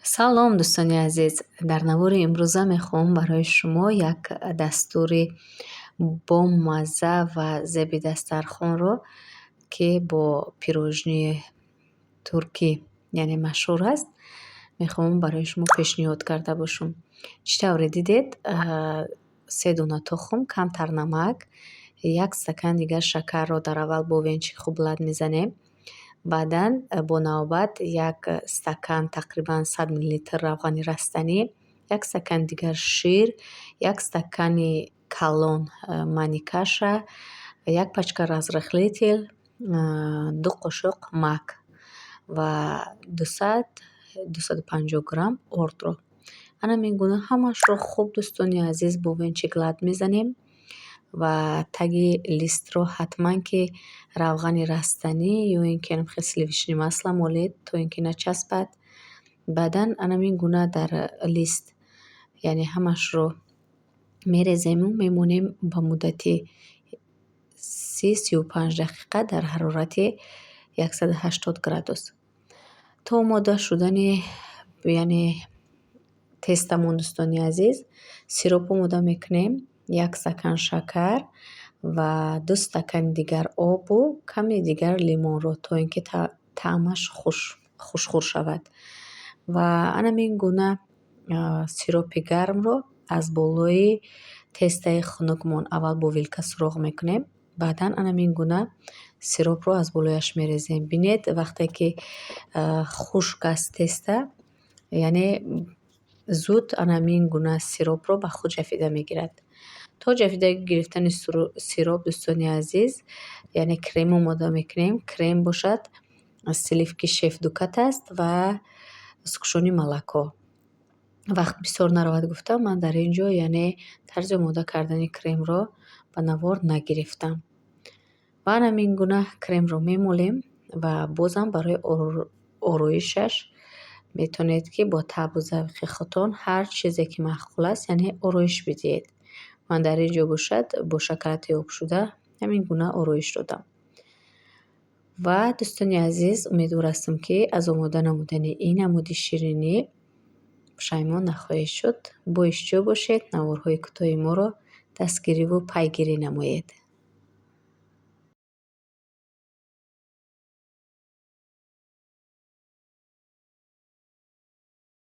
Салом, дӯстони азиз! Дар навори имрӯза мехоҳам барои шумо як дастури бомазза ва зеби дастархонро, ки бо пирожнии туркӣ, яъне машҳур аст, мехоҳам барои шумо пешниҳод карда бошам. Чӣ тавре дидед, се дона тухм, камтар намак, як стакан дигар шакарро дар аввал бо венчик хуб лат мезанем. Баъдан бо навбат як стакан, тақрибан 100 миллилитр равғани растанӣ, як стакан дигар шир, як стакани калон мани каша, як пачка разрыхлитель, 2 қошуқ мак ва 200, 250 грамм ордро. Ана ҳамин гуна ҳамаашро хуб, дӯстони азиз, бо венчик лат мезанем ва таги листро ҳатман ки равғани растанӣ ё ин ки сливочное масло молед, то ин ки начаспад. Баъдан ана ҳамин гуна дар лист, яъне ҳамаашро мерезему мемонем ба муддати 30, 35 дақиқа дар ҳарорати 180 градус. То омода шудани, яъне тестамон, дӯстони азиз, сироп омода мекунем: як стакан шакар ва 2 стакани дигар обу каме дигар лимонро, то ин ки таъмаш хушхӯр шавад. Ва ана ҳамин гуна сиропи гармро аз болои тестаи хунукмон аввал бо вилка суроғ мекунем, баъдан ана ҳамин гуна сиропро аз болояш мерезем. Бинед, вақте ки хушк аст теста, яъне зуд ана ҳамин гуна сиропро ба худ ҷафида мегирад. То ҷафида гирифтани сироп, дӯстони азиз, яъне крем омода мекунем. Крем бошад, сливки Шеф Дукат аст ва сгущённое молоко. Вақт бисёр наравад гуфта, ман дар ин ҷо, яъне тарзи омода кардани кремро ба навор нагирифтам. Ва ана ҳамин гуна кремро мемолем ва бозам барои ороишаш метавонед, ки бо таъбу завқи худтон ҳар чизе ки маъқул аст, яъне ороиш бидиҳед. Ман дар ин ҷо бошад, бо шоколади обшуда ҳамин гуна ороиш додам. Ва, дӯстони азиз, умедвор ҳастам, ки аз омода намудани ин намуди ширинӣ пушаймон нахоҳед шуд. Боиштиёқ бошед, наворҳои кӯтоҳи моро дастгириву пайгирӣ намоед.